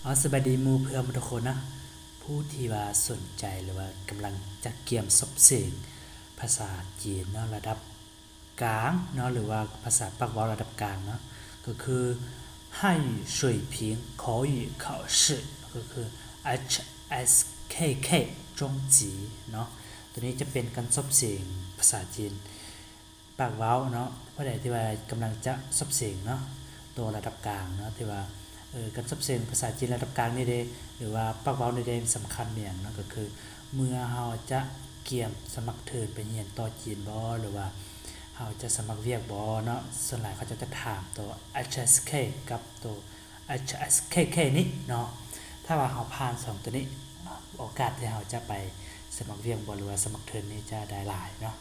ເອົາ ສະບາຍດີໝູ່ເພື່ອນທຸກຄົນນະ ຜູ້ທີ່ວ່າສົນໃຈ ຫຼືວ່າກຳລັງຈະກຽມສອບເສັງພາສາຈີນເນາະ ລະດັບກາງເນາະ ຫຼືວ່າພາສາປາກເວົ້າລະດັບກາງເນາະ ກໍຄື 汉语水平口语考试 ກໍຄື HSKK 中级ເນາະ. ໂຕນີ້ຈະເປັນການສອບເສັງພາສາຈີນ ປາກເວົ້າເນາະ ຜູ້ໃດທີ່ວ່າກຳລັງຈະສອບເສັງເນາະ ໂຕລະດັບກາງເນາະ ທີ່ວ່າ ເອີ ການສອບເສັງພາສາຈີນລະດັບກາງນີ້ເດ້ ຫຼືວ່າປາກເວົ້ານີ້ເດ້ ສຳຄັນແມ່ນຫຍັງເນາະ ກໍຄືເມື່ອເຮົາຈະກຽມສະໝັກທຶນໄປຮຽນຕໍ່ຈີນບໍ ຫຼືວ່າເຮົາຈະສະໝັກວຽກບໍເນາະ ສ່ວນຫຼາຍເຂົາເຈົ້າຈະຖາມໂຕ HSK ກັບໂຕ HSKK ນີ້ເນາະ. ຖ້າວ່າເຮົາຜ່ານສອງໂຕນີ້ ໂອກາດທີ່ເຮົາຈະໄປສະໝັກວຽກບໍ ຫຼືວ່າສະໝັກທຶນນີ້ຈະໄດ້ຫຼາຍເນາະ.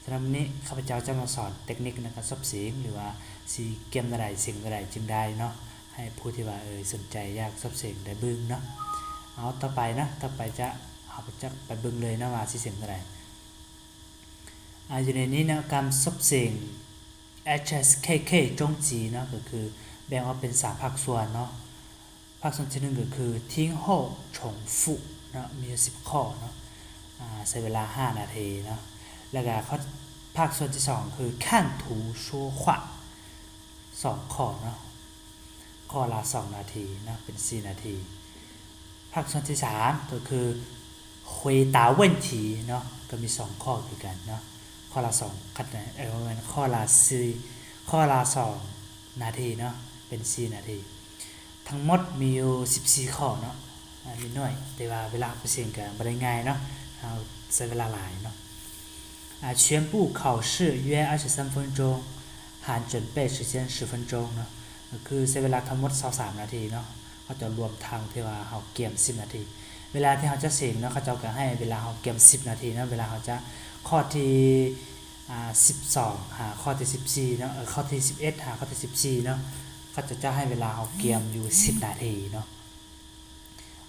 ສຳລັບມື້ນີ້ ຂ້າພະເຈົ້າຈະມາສອນເຕັກນິກໃນການສອບເສັງ ຫຼືວ່າຊິກຽມແນວໃດ ເສັງແນວໃດຈຶ່ງໄດ້ເນາະ ໃຫ້ຜູ້ທີ່ວ່າ ເອີ ສົນໃຈຢາກສອບເສັງໄດ້ເບິ່ງເນາະ. ເອົາ ຕໍ່ໄປເນາະ ຕໍ່ໄປຈະ ເຮົາຈະໄປເບິ່ງເລີຍເນາະວ່າຊິເສັງແນວໃດ. ອາ ຢູ່ໃນນີ້ເນາະ ການສອບເສັງ HSKK 中级ເນາະ ກໍຄືແບ່ງອອກເປັນສາມພາກສ່ວນເນາະ. ພາກສ່ວນທີໜຶ່ງກໍຄື 听后重复ເນາະ ມີຢູ່ສິບຂໍ້ເນາະ ອາ ໃຊ້ເວລາຫ້ານາທີເນາະ. ແລ້ວກໍ ພາກສ່ວນທີສອງຄື 看图说话 ສອງຂໍ້ເນາະ ຂໍ້ລະສອງນາທີເນາະ ເປັນສີ່ນາທີ. ພາກສ່ວນທີສາມກໍຄື 回答问题ເນາະ ກໍມີສອງຂໍ້ຄືກັນເນາະ ຂໍ້ລະສອງ ຄັນ ເອີ ບໍ່ແມ່ນ ຂໍ້ລະສີ່ ຂໍ້ລະສອງນາທີເນາະ ເປັນສີ່ນາທີ. ທັງໝົດມີຢູ່ສິບສີ່ຂໍ້ເນາະ ອາ ນິດໜ້ອຍ ແຕ່ວ່າເວລາເຮົາໄປເສັງກໍບໍ່ໄດ້ງ່າຍເນາະ ເຮົາໃຊ້ເວລາຫຼາຍເນາະ. ອາ 全部考试约二十三分钟 含准备时间十分钟ເນາະ ກໍຄືໃຊ້ເວລາທັງໝົດຊາວສາມນາທີເນາະ ເຂົາເຈົ້າລວມທັງທີ່ວ່າເຮົາກຽມສິບນາທີ. ເວລາທີ່ເຮົາຈະເສັງເນາະ ເຂົາເຈົ້າກໍໃຫ້ເວລາເຮົາກຽມສິບນາທີເນາະ ເວລາເຮົາຈະ ຂໍ້ທີ ອາ ສິບສອງ ຫາຂໍ້ທີສິບສີ່ເນາະ ເອີ ຂໍ້ທີສິບເອັດ ຫາຂໍ້ທີສິບສີ່ເນາະ ເຂົາເຈົ້າຈະໃຫ້ເວລາເຮົາກຽມຢູ່ສິບນາທີເນາະ.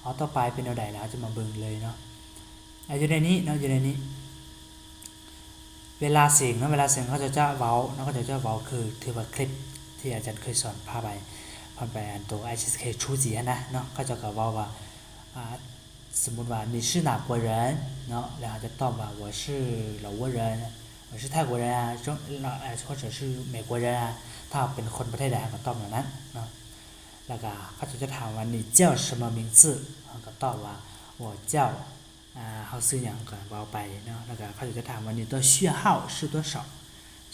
ເອົາ ຕໍ່ໄປເປັນແນວໃດ ແລ້ວເຮົາຈະມາເບິ່ງເລີຍເນາະ. ອາ ຢູ່ໃນນີ້ເນາະ ຢູ່ໃນນີ້ ເວລາເສັງເນາະ ເວລາເສັງເຂົາເຈົ້າຈະເວົ້າເນາະ ເຂົາເຈົ້າຈະເວົ້າ ຄື ຖືວ່າຄລິບທີ່ອາຈານເຄີຍສອນຜ່ານໄປ ຜ່ານໄປອັນໂຕ HSK 初级ຫັ້ນນະເນາະ ເຂົາເຈົ້າກໍເວົ້າວ່າ ອາ ສົມມຸດວ່າ 你是哪国人 ເນາະ ແລ້ວເຮົາຈະຕອບວ່າ 我是老挝人 我是泰国人啊 中 或者是美国人啊 ຖ້າເຮົາເປັນຄົນປະເທດໃດ ເຮົາກໍຕອບແນວນັ້ນເນາະ. ແລ້ວກໍເຂົາເຈົ້າຈະຖາມວ່າ 你叫什么名字 ເຮົາກໍຕອບວ່າ 我叫 ອາ ເຮົາຊື່ຫຍັງ ເຮົາກໍເວົ້າໄປເນາະ. ແລ້ວກໍເຂົາເຈົ້າຈະຖາມວ່າ 你的序号是多少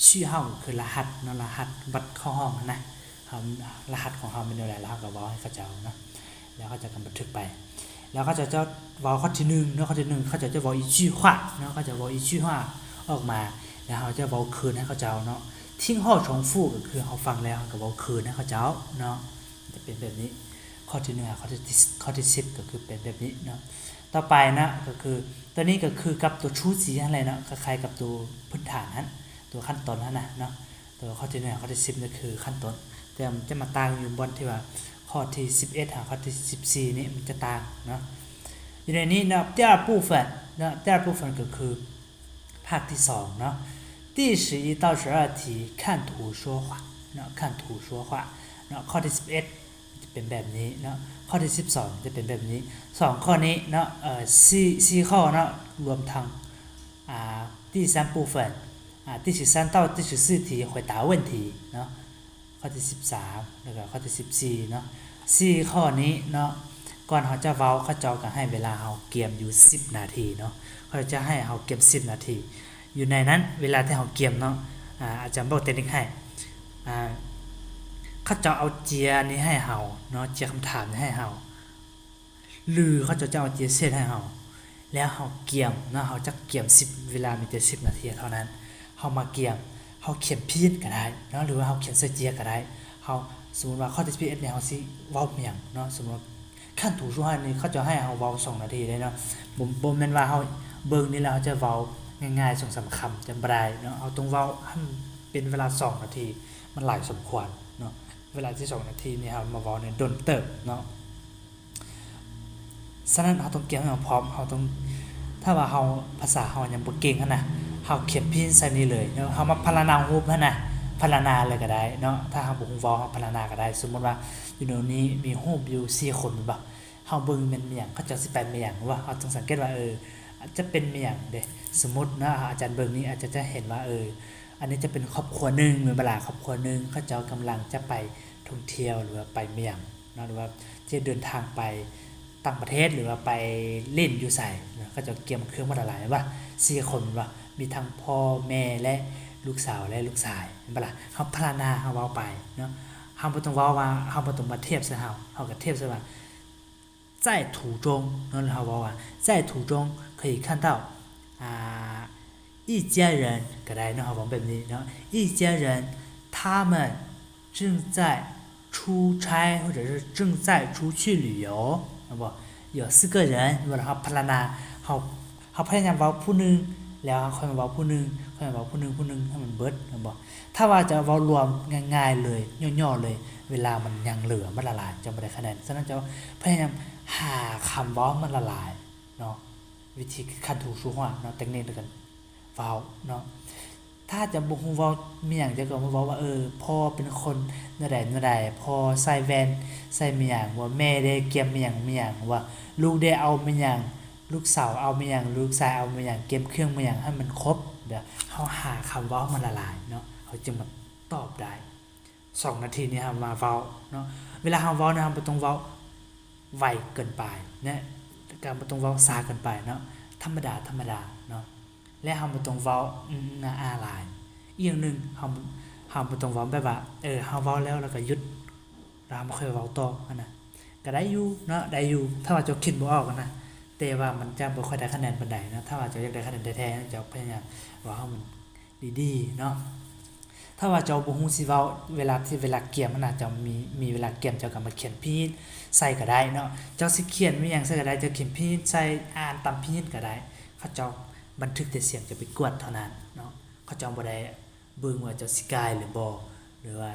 序号 ກໍຄືລະຫັດເນາະ ລະຫັດບັດເຂົ້າຫ້ອງຫັ້ນນະ ເຮົາ ລະຫັດຂອງເຮົາແມ່ນແນວໃດ ແລ້ວເຮົາກໍເວົ້າໃຫ້ເຂົາເຈົ້າເນາະ ແລ້ວເຂົາເຈົ້າກໍບັນທຶກໄປ. ແລ້ວເຂົາເຈົ້າຈະເວົ້າຂໍ້ທີໜຶ່ງເນາະ ຂໍ້ທີໜຶ່ງ ເຂົາເຈົ້າຈະເວົ້າ 一句话 ເນາະ ເຂົາເຈົ້າເວົ້າ 一句话 ອອກມາ ແລ້ວເຮົາຈະເວົ້າຄືນໃຫ້ເຂົາເຈົ້າເນາະ. 听后重复 ກໍຄືເຮົາຟັງແລ້ວເຮົາກໍເວົ້າຄືນໃຫ້ເຂົາເຈົ້າເນາະ ຈະເປັນແບບນີ້. ຂໍ້ທີໜຶ່ງຫາຂໍ້ທີ ຂໍ້ທີສິບ ກໍຄືເປັນແບບນີ້ເນາະ. ຕໍ່ໄປນະ ກໍຄື ໂຕນີ້ກໍຄືກັບໂຕ 初级 ຫັ້ນແຫຼະເນາະ ຄ້າຍໆກັບໂຕພື້ນຖານຫັ້ນ ໂຕຂັ້ນຕົ້ນຫັ້ນນະເນາະ. ໂຕຂໍ້ທີໜຶ່ງຫາຂໍ້ທີສິບນີ້ຄືຂັ້ນຕົ້ນ ແຕ່ມັນຈະມາຕ່າງຢູ່ບ່ອນທີ່ວ່າ ຂໍ້ທີສິບເອັດຫາຂໍ້ທີສິບສີ່ນີ້ມັນຈະຕ່າງເນາະ. ຢູ່ໃນນີ້ເນາະ 第二部分 ເນາະ 第二部分 ກໍຄືພາກທີສອງເນາະ 第十一到十二题看图说话 ເນາະ 看图说话 ເນາະ. ຂໍ້ທີສິບເອັດ ຈະເປັນແບບນີ້ເນາະ ຂໍ້ທີສິບສອງຈະເປັນແບບນີ້. ສອງຂໍ້ນີ້ເນາະ ເອີ ສີ່ ສີ່ຂໍ້ເນາະ ລວມທັງ ອາ 第三部分 ອາ 第十三到第十四题回答问题 ເນາະ ຂໍ້ທີສິບສາມ ແລ້ວກໍຂໍ້ທີສິບສີ່ເນາະ. ສີ່ຂໍ້ນີ້ເນາະ ກ່ອນເຮົາຈະເວົ້າ ເຂົາເຈົ້າກໍໃຫ້ເວລາເຮົາກຽມຢູ່ສິບນາທີເນາະ ເຂົາເຈົ້າຈະໃຫ້ເຮົາກຽມສິບນາທີ. ຢູ່ໃນນັ້ນ ເວລາທີ່ເຮົາກຽມເນາະ ອາ ອາຈານບອກເຕັກນິກໃຫ້ ອາ ເຂົາເຈົ້າເອົາເຈ້ຍນີ້ໃຫ້ເຮົາເນາະ ເຈ້ຍຄຳຖາມນີ້ໃຫ້ເຮົາ ຫຼືເຂົາເຈົ້າຈະເອົາເຈ້ຍເສດໃຫ້ເຮົາ ແລ້ວເຮົາກຽມເນາະ ເຮົາຈັກກຽມສິບ ເວລາມີແຕ່ສິບນາທີເທົ່ານັ້ນ ເຮົາມາກຽມ ເຮົາຂຽນພິມກໍໄດ້ເນາະ ຫຼືວ່າເຮົາຂຽນໃສ່ເຈ້ຍກໍໄດ້. ເຮົາ ສົມມຸດວ່າຂໍ້ທີສິບເອັດນີ້ ເຮົາຊິເວົ້າຫຍັງເນາະ ສົມມຸດວ່າ ຂັ້ນຖູສວນນີ້ ເຂົາເຈົ້າໃຫ້ເຮົາເວົ້າສອງນາທີເດ້ເນາະ ບໍ່ ບໍ່ແມ່ນວ່າເຮົາເບິ່ງນີ້ແລ້ວເຮົາຈະເວົ້າງ່າຍໆສອງສາມຄຳ ຈະບໍ່ໄດ້ເນາະ. ເຮົາຕ້ອງເວົ້າໃຫ້ເປັນເວລາສອງນາທີ ມັນຫຼາຍສົມຄວນເນາະ. ເວລາທີ່ສອງນາທີນີ້ ເຮົາມາເວົ້ານີ້ດົນເຕີບເນາະ. ສະນັ້ນເຮົາຕ້ອງກຽມໃຫ້ເຮົາພ້ອມ ເຮົາຕ້ອງ ຖ້າວ່າເຮົາ ພາສາເຮົາຍັງບໍ່ເກັ່ງຫັ້ນນະ ເຮົາຂຽນພິມໃສ່ນີ້ເລີຍເນາະ ເຮົາມາພັນລະນາຮູບຫັ້ນນະ ພັນລະນາເລີຍກໍໄດ້ເນາະ. ຖ້າເຮົາບໍ່ຮູ້ເວົ້າ ເຮົາພັນລະນາກໍໄດ້. ສົມມຸດວ່າຢູ່ໃນນີ້ມີຮູບຢູ່ສີ່ຄົນແມ່ນບໍ່? ເຮົາເບິ່ງແມ່ນແມ່ນຫຍັງ? ເຂົາເຈົ້າຊິໄປແມ່ນຫຍັງ? ຫຼືວ່າເຮົາຕ້ອງສັງເກດວ່າ ເອີ ຈະເປັນແມ່ນຫຍັງເດ້? ສົມມຸດເນາະ ອາຈານເບິ່ງນີ້ ອາຈານຈະເຫັນວ່າ ເອີ ອັນນີ້ຈະເປັນຄອບຄົວໜຶ່ງແມ່ນບໍ່ລະ? ຄອບຄົວໜຶ່ງ ເຂົາເຈົ້າກຳລັງຈະໄປທ່ອງທ່ຽວ ຫຼືວ່າໄປແມ່ນຫຍັງເນາະ ຫຼືວ່າຈະເດີນທາງໄປ ຕ່າງປະເທດ ຫຼືວ່າໄປຫຼິ້ນຢູ່ໃສເນາະ. ເຂົາເຈົ້າກຽມເຄື່ອງມາຫຼາຍໆ ແມ່ນບໍ່? ສີ່ຄົນແມ່ນບໍ່? ມີທັງພໍ່ແມ່ ແລະ ລູກສາວ ແລະ ລູກຊາຍ ແມ່ນບໍ່ລະ? ເຮົາພັນລະນາ ເຮົາເວົ້າໄປເນາະ. ເຮົາບໍ່ຕ້ອງເວົ້າວ່າ ເຮົາບໍ່ຕ້ອງມາທຽບໃສ່ເຮົາ ເຮົາກໍທຽບໃສ່ວ່າ 在途中ເນາະ. ເຮົາເວົ້າວ່າ 在途中可以看到 ອ່າ 一家人 ກໍໄດ້ເນາະ. ເຮົາເວົ້າແບບນີ້ເນາະ 一家人 他们 正在出差或者是正在出去旅游 ແມ່ນບໍ່? 有四个人 ເວລາເຮົາພັນລະນາ ເຮົາ ເຮົາພະຍາຍາມເວົ້າຜູ້ໜຶ່ງ ແລ້ວເຮົາຄ່ອຍມາເວົ້າຜູ້ໜຶ່ງ ຄ່ອຍມາເວົ້າຜູ້ໜຶ່ງ ຜູ້ໜຶ່ງໃຫ້ມັນເບິດ ແມ່ນບໍ່? ຖ້າວ່າຈະເວົ້າລວມງ່າຍໆເລີຍ ຫຍໍ້ໆເລີຍ ເວລາມັນຍັງເຫຼືອ ມັນຫຼາຍໆ ເຈົ້າບໍ່ໄດ້ຄະແນນ. ສະນັ້ນເຈົ້າພະຍາຍາມຫາຄຳເວົ້າໃຫ້ມັນຫຼາຍໆເນາະ ວິທີຂັ້ນຖືກສູງເນາະ ເຕັກນິກໃນການເວົ້າເນາະ. ຖ້າເຈົ້າບໍ່ຮູ້ເວົ້າແມ່ນຫຍັງ ເຈົ້າກໍມາເວົ້າວ່າ ເອີ ພໍ່ເປັນຄົນແນວໃດແນວໃດ ພໍ່ໃສ່ແວ່ນ ໃສ່ແມ່ນຫຍັງ ວ່າແມ່ໄດ້ກຽມແມ່ນຫຍັງແມ່ນຫຍັງ ວ່າລູກໄດ້ເອົາແມ່ນຫຍັງ ລູກສາວເອົາແມ່ນຫຍັງ ລູກຊາຍເອົາແມ່ນຫຍັງ ກຽມເຄື່ອງແມ່ນຫຍັງ ໃຫ້ມັນຄົບ ແບບເຮົາຫາຄຳເວົ້າໃຫ້ມັນຫຼາຍໆເນາະ ເຮົາຈຶ່ງມາຕອບໄດ້. ສອງນາທີນີ້ເຮົາມາເວົ້າເນາະ ເວລາເຮົາເວົ້ານະ ເຮົາບໍ່ຕ້ອງເວົ້າໄວເກີນໄປນະ ແລະກໍບໍ່ຕ້ອງເວົ້າຊ້າເກີນໄປເນາະ ທຳມະດາ ທຳມະດາເນາະ ແລະເຮົາບໍ່ຕ້ອງເວົ້າອາອາຫຼາຍ. ອີກຢ່າງໜຶ່ງ ເຮົາ ເຮົາບໍ່ຕ້ອງເວົ້າແບບວ່າ ເອີ ເຮົາເວົ້າແລ້ວ ແລ້ວກໍຢຸດ ແລ້ວເຮົາມາຄ່ອຍເວົ້າຕໍ່ຫັ້ນນະ ກໍໄດ້ຢູ່ເນາະ ໄດ້ຢູ່ ຖ້າວ່າເຈົ້າຄິດບໍ່ອອກຫັ້ນນະ ແຕ່ວ່າມັນຈະບໍ່ຄ່ອຍໄດ້ຄະແນນປານໃດເນາະ. ຖ້າວ່າເຈົ້າຢາກໄດ້ຄະແນນແທ້ໆ ເຈົ້າພະຍາຍາມເວົ້າໃຫ້ມັນ ດີໆເນາະ. ຖ້າວ່າເຈົ້າບໍ່ຮູ້ຊິເວົ້າ ເວລາທີ່ ເວລາກຽມຫັ້ນນະ ເຈົ້າມີ ມີເວລາກຽມ ເຈົ້າກໍມາຂຽນພິດໃສ່ກໍໄດ້ເນາະ. ເຈົ້າຊິຂຽນມີຫຍັງໃສ່ກໍໄດ້ ເຈົ້າຂຽນພິດໃສ່ ອ່ານຕາມພິດກໍໄດ້. ເຂົາເຈົ້າບັນທຶກແຕ່ສຽງ ເຈົ້າໄປກວດເທົ່ານັ້ນເນາະ. ເຂົາເຈົ້າບໍ່ໄດ້ເບິ່ງວ່າເຈົ້າຊິກ່າຍຫຼືບໍ່ ຫຼືວ່າ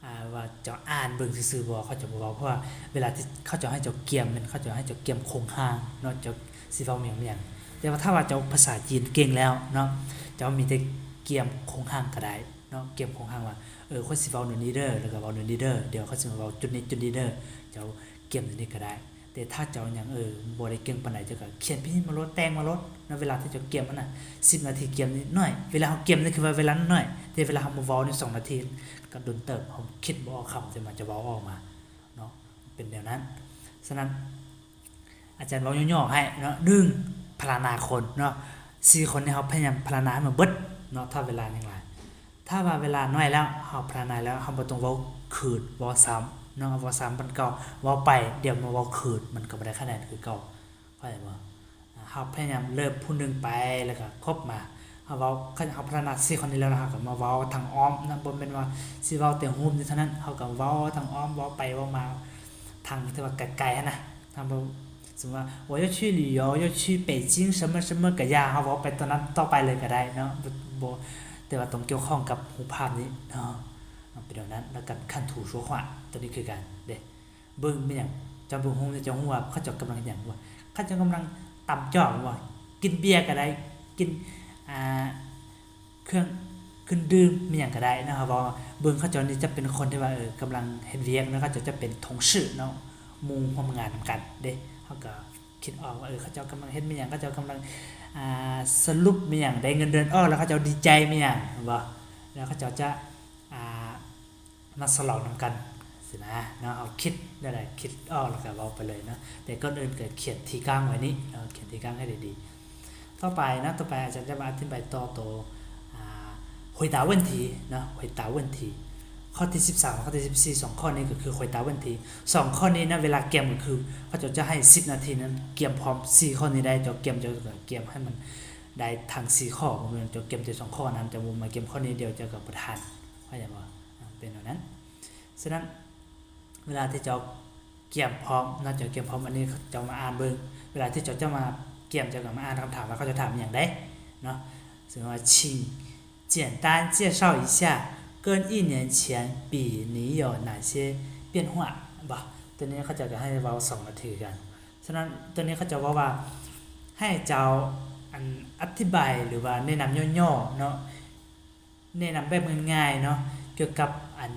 ອ່າ ວ່າເຈົ້າອ່ານເບິ່ງຊື່ໆບໍ່ ເຂົາເຈົ້າບໍ່ເວົ້າ. ເພາະວ່າເວລາທີ່ເຂົາເຈົ້າໃຫ້ເຈົ້າກຽມ ແມ່ນເຂົາເຈົ້າໃຫ້ເຈົ້າກຽມໂຄງຮ່າງເນາະ ເຈົ້າຊິເວົ້າແມ່ນຫຍັງ. ແຕ່ວ່າຖ້າວ່າເຈົ້າພາສາຈີນເກັ່ງແລ້ວເນາະ ເຈົ້າມີແຕ່ກຽມໂຄງຮ່າງກໍໄດ້ເນາະ ກຽມໂຄງຮ່າງວ່າ ເອີ ຂ້ອຍຊິເວົ້າແນວນີ້ເດີ ແລ້ວກໍເວົ້າແນວນີ້ເດີ ດຽວຂ້ອຍຊິມາເວົ້າຈຸດນີ້ຈຸດນີ້ເດີ ເຈົ້າກຽມແນວນີ້ກໍໄດ້. ແຕ່ຖ້າເຈົ້າຍັງ ເອີ ບໍ່ໄດ້ເກັ່ງປານໃດ ເຈົ້າກໍຂຽນພິດມາໂລດ ແຕ່ງມາໂລດເນາະ. ເວລາທີ່ເຈົ້າກຽມຫັ້ນນະ ສິບນາທີກຽມນີ້ໜ້ອຍ ເວລາເຮົາກຽມນີ້ຄືວ່າເວລານັ້ນໜ້ອຍ ແຕ່ເວລາເຮົາມາເວົ້າໃນສອງນາທີ ກໍດົນເຕີບ ເຮົາຄິດບໍ່ອອກຄຳທີ່ມັນຈະເວົ້າອອກມາເນາະ ເປັນແນວນັ້ນ. ສະນັ້ນ ອາຈານເວົ້າຫຍໍ້ໆໃຫ້ເນາະ ໜຶ່ງ ພັນລະນາຄົນເນາະ ສີ່ຄົນນີ້ເຮົາພະຍາຍາມພັນລະນາໃຫ້ມັນເບິດເນາະ ຖ້າເວລາຍັງຫຼາຍ. ຖ້າວ່າເວລາໜ້ອຍແລ້ວ ເຮົາພັນລະນາແລ້ວ ເຮົາບໍ່ຕ້ອງເວົ້າຄືນ ເວົ້າຊ້ຳເນາະ ເວົ້າຊ້ຳປານເກົ່າ ເວົ້າໄປ ດຽວມາເວົ້າຄືນ ມັນກໍບໍ່ໄດ້ຄະແນນຄືເກົ່າ ເຂົ້າໃຈບໍ່? ເຮົາພະຍາຍາມເລີ່ມຜູ້ໜຶ່ງໄປ ແລ້ວກໍຄົບມາ ເຮົາເວົ້າ ຄັນເຮົາພັນລະນາສີ່ຄົນນີ້ແລ້ວ ເຮົາກໍມາເວົ້າທາງອ້ອມນະ ບໍ່ແມ່ນວ່າຊິເວົ້າແຕ່ຮູບນີ້ເທົ່ານັ້ນ ເຮົາກໍເວົ້າທາງອ້ອມ ເວົ້າໄປເວົ້າມາ ທາງທີ່ວ່າໄກໆຫັ້ນນະ ເຮົາບໍ່ ສົມມຸດວ່າ 我要去旅游 要去北京 什么什么 ກໍຢ່າ ເຮົາເວົ້າໄປຕົວນັ້ນຕໍ່ໄປເລີຍກໍໄດ້ເນາະ ບໍ່ ແຕ່ວ່າຕ້ອງກ່ຽວຂ້ອງກັບຮູບພາບນີ້ເນາະ ເປັນແນວນັ້ນ. ແລ້ວກັນ 看图说话 ຕົວນີ້ຄືກັນເດ້ ເບິ່ງແມ່ນຫຍັງ ເຈົ້າເບິ່ງຮູບນີ້ ເຈົ້າຮູ້ວ່າເຂົາເຈົ້າກຳລັງເຮັດຫຍັງບໍ່? ເຂົາເຈົ້າກຳລັງຕຳຈອກບໍ່? ກິນເບຍກໍໄດ້ ກິນ ອ່າ ເຄື່ອງ ເຄື່ອງດື່ມແມ່ນຫຍັງກໍໄດ້ເນາະ. ເຮົາເວົ້າເບິ່ງເຂົາເຈົ້ານີ້ຈະເປັນຄົນທີ່ວ່າ ເອີ ກຳລັງເຮັດວຽກເນາະ ເຂົາເຈົ້າຈະເປັນ 同事 ເນາະ ໝູ່ຮ່ວມງານນຳກັນເດ້ ເຮົາກໍຄິດອອກວ່າ ເອີ ເຂົາເຈົ້າກຳລັງເຮັດແມ່ນຫຍັງ ເຂົາເຈົ້າກຳລັງ ອ່າ ສະຫຼຸບແມ່ນຫຍັງ ໄດ້ເງິນເດືອນອອກ ແລ້ວເຂົາເຈົ້າດີໃຈແມ່ນຫຍັງ ແມ່ນບໍ່? ແລ້ວເຂົາເຈົ້າຈະ ອ່າ ມາສະຫຼອງນຳກັນຊີ້ນະເນາະ. ເຮົາຄິດແນວໃດ ຄິດອອກແລ້ວກໍເວົ້າໄປເລີຍເນາະ ແຕ່ກ່ອນອື່ນກໍຂຽນ 提纲 ໄວ້ນີ້ເນາະ ຂຽນ 提纲 ໃຫ້ດີໆ. ຕໍ່ໄປເນາະ ຕໍ່ໄປອາຈານຈະມາອະທິບາຍຕໍ່ໂຕ ອ່າ 回答问题 ເນາະ 回答问题 ຂໍ້ທີສິບສາມ ຂໍ້ທີສິບສີ່ ສອງຂໍ້ນີ້ກໍຄື 回答问题 ສອງຂໍ້ນີ້ນະ ເວລາກຽມກໍຄື ເຂົາເຈົ້າຈະໃຫ້ສິບນາທີນັ້ນ ກຽມພ້ອມສີ່ຂໍ້ນີ້ໄດ້ ເຈົ້າກຽມ ເຈົ້າກໍກຽມໃຫ້ມັນໄດ້ທັງສີ່ຂໍ້ ບໍ່ແມ່ນເຈົ້າກຽມແຕ່ສອງຂໍ້ນັ້ນ ເຈົ້າບໍ່ມາກຽມຂໍ້ນີ້ດຽວ ເຈົ້າກໍບໍ່ທັນ ເຂົ້າໃຈບໍ່? ເປັນແນວນັ້ນ. ສະນັ້ນ ເວລາທີ່ເຈົ້າກຽມພ້ອມເນາະ ເຈົ້າກຽມພ້ອມ ອັນນີ້ເຈົ້າມາອ່ານເບິ່ງ ເວລາທີ່ເຈົ້າຈະມາກຽມ ເຈົ້າກໍມາອ່ານຄຳຖາມວ່າເຂົາຈະຖາມອີ່ຫຍັງເດ້ເນາະ. ສົມມຸດວ່າ 请简单介绍一下跟一年前比你有哪些变化 ບໍ່ ຕົວນີ້ເຂົາເຈົ້າກໍໃຫ້ເວົ້າສອງນາທີຄືກັນ. ສະນັ້ນ ຕົວນີ້ເຂົາເຈົ້າເວົ້າວ່າ ໃຫ້ເຈົ້າ ອັນ ອະທິບາຍ ຫຼືວ່າແນະນຳຫຍໍ້ໆເນາະ ແນະນຳແບບງ່າຍໆເນາະ ກ່ຽວກັບອັນ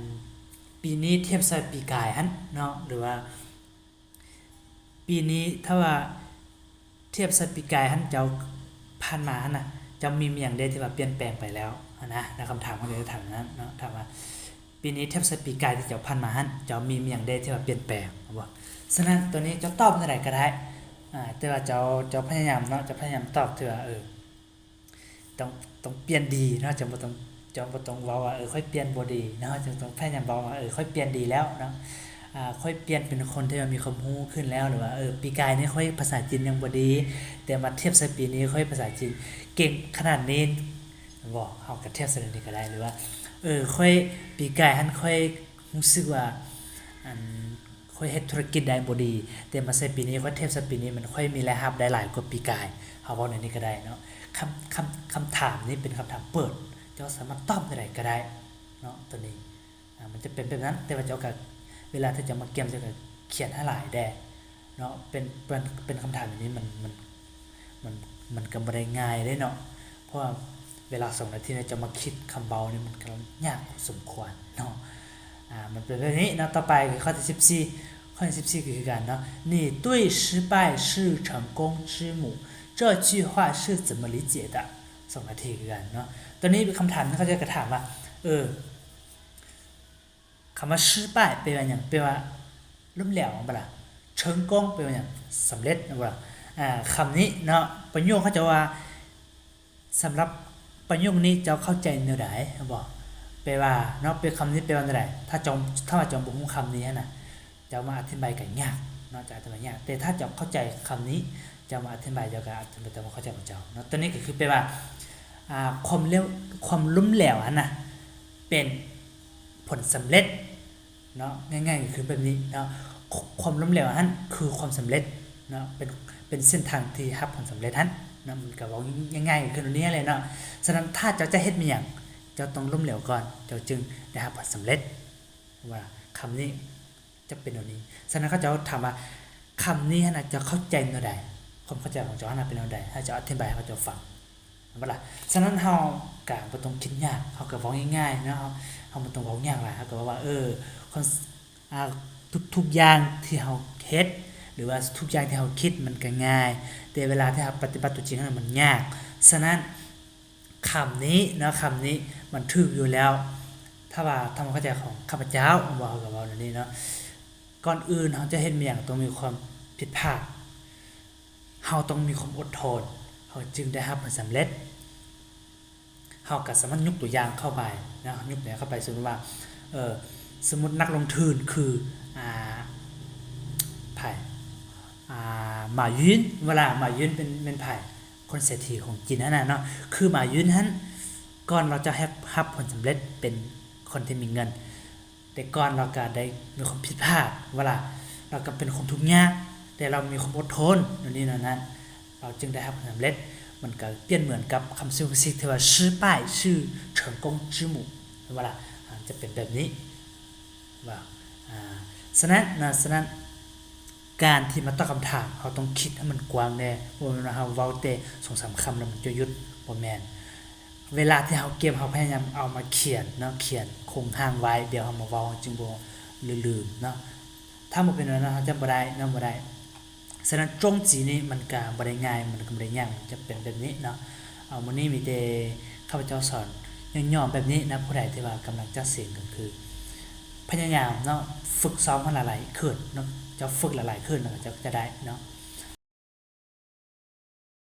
ປີນີ້ທຽບໃສ່ປີກາຍຫັ້ນເນາະ ຫຼືວ່າປີນີ້ ຖ້າວ່າທຽບໃສ່ປີກາຍຫັ້ນ ເຈົ້າຜ່ານມາຫັ້ນນະ ເຈົ້າມີຫຍັງແດ່ທີ່ວ່າປ່ຽນແປງໄປແລ້ວຫັ້ນນະ ໃນຄຳຖາມຂອງເຈົ້າຈະຖາມນັ້ນເນາະ ຖາມວ່າປີນີ້ທຽບໃສ່ປີກາຍທີ່ເຈົ້າຜ່ານມາຫັ້ນ ເຈົ້າມີຫຍັງແດ່ທີ່ວ່າປ່ຽນແປງ ເຫັນບໍ່? ສະນັ້ນໂຕນີ້ເຈົ້າຕອບແນວໃດກໍໄດ້ ອາ ແຕ່ວ່າເຈົ້າ ເຈົ້າພະຍາຍາມເນາະ ເຈົ້າພະຍາຍາມຕອບທີ່ວ່າ ເອີ ຕ້ອງ ຕ້ອງປ່ຽນດີເນາະ ເຈົ້າບໍ່ຕ້ອງ ເຈົ້າບໍ່ຕ້ອງເວົ້າວ່າ ເອີ ຂ້ອຍປ່ຽນບໍ່ດີເນາະ ເຈົ້າຕ້ອງພະຍາຍາມເວົ້າວ່າ ເອີ ຂ້ອຍປ່ຽນດີແລ້ວເນາະ ອາ ຂ້ອຍປ່ຽນເປັນຄົນທີ່ວ່າມີຄວາມຮູ້ຂຶ້ນແລ້ວ ຫຼືວ່າ ເອີ ປີກາຍນີ້ຂ້ອຍພາສາຈີນຍັງບໍ່ດີ ແຕ່ມາທຽບໃສ່ປີນີ້ຂ້ອຍພາສາຈີນເກັ່ງຂະໜາດນີ້ ເນາະ ເຮົາກໍທຽບໃສ່ແນວນີ້ກໍໄດ້ ຫຼືວ່າ ເອີ ຂ້ອຍ ປີກາຍຫັ້ນຂ້ອຍຮູ້ສຶກວ່າ ອັນ ຂ້ອຍເຮັດທຸລະກິດໄດ້ບໍ່ດີ ແຕ່ມາໃສ່ປີນີ້ ຂ້ອຍທຽບໃສ່ປີນີ້ ມັນ ຂ້ອຍມີລາຍຮັບໄດ້ຫຼາຍກວ່າປີກາຍ ເຮົາເວົ້າແນວນີ້ກໍໄດ້ເນາະ ຄຳ ຄຳ ຄຳຖາມນີ້ເປັນຄຳຖາມເປີດ ເຈົ້າສາມາດຕອບແນວໃດກໍໄດ້ເນາະ ໂຕນີ້ ອາ ມັນຈະເປັນແບບນັ້ນ ແຕ່ວ່າເຈົ້າກໍ ເວລາທີ່ເຈົ້າມາກຽມ ເຈົ້າກໍຂຽນໃຫ້ຫຼາຍແດ່ເນາະ ເປັນ ເປັນ ເປັນຄຳຖາມແບບນີ້ ມັນ ມັນ ມັນ ມັນກໍບໍ່ໄດ້ງ່າຍເດ້ເນາະ ເພາະວ່າເວລາສອງນາທີເນາະ ຈະມາຄິດຄຳເວົ້ານີ້ ມັນກໍຍາກພໍສົມຄວນເນາະ ອາ ມັນເປັນແບບນີ້ເນາະ ຕໍ່ໄປຄືຂໍ້ທີສິບສີ່ ຂໍ້ທີສິບສີ່ກໍຄືກັນເນາະ 你对失败是成功之母这句话是怎么理解的 ສອງນາທີຄືກັນເນາະ ຕອນນີ້ເປັນຄຳຖາມທີ່ເຂົາເຈົ້າກໍຖາມວ່າ ເອີ ຄຳວ່າ 失败 ແປວ່າຫຍັງ? ແປວ່າລົ້ມເຫຼວ ແມ່ນບໍ່ລະ? 成功 ແປວ່າຫຍັງ? ສຳເລັດ ແມ່ນບໍ່ລະ? ອາ ຄຳນີ້ເນາະ ປະໂຫຍກເຂົາເຈົ້າວ່າ ສຳລັບປະໂຫຍກນີ້ເຈົ້າເຂົ້າໃຈແນວໃດ ແມ່ນບໍ່? ແປວ່າເນາະ ເປັນຄຳນີ້ແປວ່າແນວໃດ? ຖ້າເຈົ້າ ຖ້າວ່າເຈົ້າບໍ່ຮູ້ຄຳນີ້ຫັ້ນນະ ເຈົ້າມາອະທິບາຍກໍຍາກເນາະ ຈະອະທິບາຍຍາກ ແຕ່ຖ້າເຈົ້າເຂົ້າໃຈຄຳນີ້ ເຈົ້າມາອະທິບາຍ ເຈົ້າກໍອະທິບາຍຕາມຄວາມເຂົ້າໃຈຂອງເຈົ້າເນາະ ໂຕນີ້ກໍຄືແປວ່າ ອາ ຄວາມເລວ ຄວາມລົ້ມເຫຼວຫັ້ນນະ ເປັນຜົນສຳເລັດເນາະ ງ່າຍໆກໍຄືແບບນີ້ເນາະ ຄ- ຄວາມລົ້ມເຫຼວຫັ້ນຄືຄວາມສຳເລັດເນາະ ເປັນ ເປັນເສັ້ນທາງທີ່ຮັບຜົນສຳເລັດຫັ້ນເນາະ ມັນກໍເວົ້າງ່າຍໆກໍຄືແນວນີ້ແຫຼະເນາະ ສະນັ້ນຖ້າເຈົ້າຈະເຮັດແມ່ນຫຍັງ ເຈົ້າຕ້ອງລົ້ມເຫຼວກ່ອນ ເຈົ້າຈຶ່ງໄດ້ຮັບຜົນສຳເລັດ ວ່າຄຳນີ້ ຈະເປັນແນວນີ້ ສະນັ້ນເຂົາເຈົ້າຖາມວ່າ ຄຳນີ້ຫັ້ນນະ ເຈົ້າເຂົ້າໃຈແນວໃດ? ຄວາມເຂົ້າໃຈຂອງເຈົ້າຫັ້ນນະເປັນແນວໃດ? ໃຫ້ເຈົ້າອະທິບາຍໃຫ້ເຂົາເຈົ້າຟັງ ແມ່ນບໍ່ລະ? ສະນັ້ນເຮົາກະບໍ່ຕ້ອງຄິດຍາກ ເຮົາກະເວົ້າງ່າຍໆເນາະ ເຮົາ ເຮົາບໍ່ຕ້ອງເວົ້າຍາກຫຼາຍ ເຮົາກະເວົ້າວ່າ ເອີ ຄວາມ ອາ ທຸກໆຢ່າງທີ່ເຮົາເຮັດ ຫຼືວ່າທຸກຢ່າງທີ່ເຮົາຄິດມັນກະງ່າຍ ແຕ່ເວລາທີ່ເຮົາປະຕິບັດຕົວຈິງຫັ້ນນະ ມັນຍາກ ສະນັ້ນ ຄຳນີ້ເນາະ ຄຳນີ້ມັນຖືກຢູ່ແລ້ວ ຖ້າວ່າທຳຄວາມເຂົ້າໃຈຂອງຂ້າພະເຈົ້າ ເວົ້າ ເຮົາກໍເວົ້າແນວນີ້ເນາະ ກ່ອນອື່ນເຮົາຈະເຮັດແມ່ນຫຍັງ ຕ້ອງມີຄວາມຜິດພາດ ເຮົາຕ້ອງມີຄວາມອົດທົນ ເຮົາຈຶ່ງໄດ້ຮັບຜົນສຳເລັດ ເຮົາກໍສາມາດຍົກຕົວຢ່າງເຂົ້າໄປເນາະ ຍົກຕົວຢ່າງເຂົ້າໄປ ສົມມຸດວ່າ ເອີ ສົມມຸດນັກລົງທຶນຄື ອາ ໃຜ ອາ ໝາຍືນ ເວລາໝາຍຢືນເປັນ ແມ່ນໃຜ? ຄົນເສດຖີຂອງຈີນຫັ້ນນະເນາະ ຄືໝາຍຢືນຫັ້ນ ກ່ອນລາວຈະຮັບ ຮັບຜົນສຳເລັດເປັນຄົນທີ່ມີເງິນ ແຕ່ກ່ອນລາວກະໄດ້ມີຄວາມຜິດພາດ ເວລາລາວກະເປັນຄົນທຸກຍາກ ແຕ່ລາວມີຄວາມອົດທົນ ແນວນີ້ແນວນັ້ນ ລາວຈຶ່ງໄດ້ຮັບຜົນສຳເລັດ ມັນກະປ່ຽນເໝືອນກັບຄຳຊື່ພາສີທີ່ວ່າ 失败是成功之母 ເຫັນບໍ່ລະ ອາ ຈະເປັນແບບນີ້ ວ່າ ອາ ສະນັ້ນນະ ສະນັ້ນ ການທີ່ມາຕອບຄຳຖາມ ເຮົາຕ້ອງຄິດໃຫ້ມັນກວ້າງແດ່ ບໍ່ແມ່ນວ່າເຮົາເວົ້າແຕ່ສອງສາມຄຳແລ້ວມັນຈະຢຸດ ບໍ່ແມ່ນ ເວລາທີ່ເຮົາເກັບ ເຮົາພະຍາຍາມເອົາມາຂຽນເນາະ ຂຽນຄົງຮ່າງໄວ້ ດຽວເຮົາມາເວົ້າ ເຮົາຈຶ່ງບໍ່ລືມເນາະ ຖ້າບໍ່ເປັນແບບນັ້ນ ເຮົາຈະບໍ່ໄດ້ເນາະ ບໍ່ໄດ້ ສະນັ້ນ ໂຈງຈີນີ້ມັນກະບໍ່ໄດ້ງ່າຍ ມັນກະບໍ່ໄດ້ຍາກ ມັນຈະເປັນແບບນີ້ເນາະ ເອົາ ມື້ນີ້ມີແຕ່ຂ້າພະເຈົ້າສອນຫຍໍ້ໆແບບນີ້ນະ ຜູ້ໃດທີ່ວ່າກຳລັງຈັດສິນກໍຄື ພະຍາຍາມເນາະ ຝຶກຊ້ອມໃຫ້ຫຼາຍໆຂຶ້ນເນາະ ເຈົ້າຝຶກຫຼາຍໆຂຶ້ນ ແລ້ວກໍເຈົ້າຈະໄດ້ເນາະ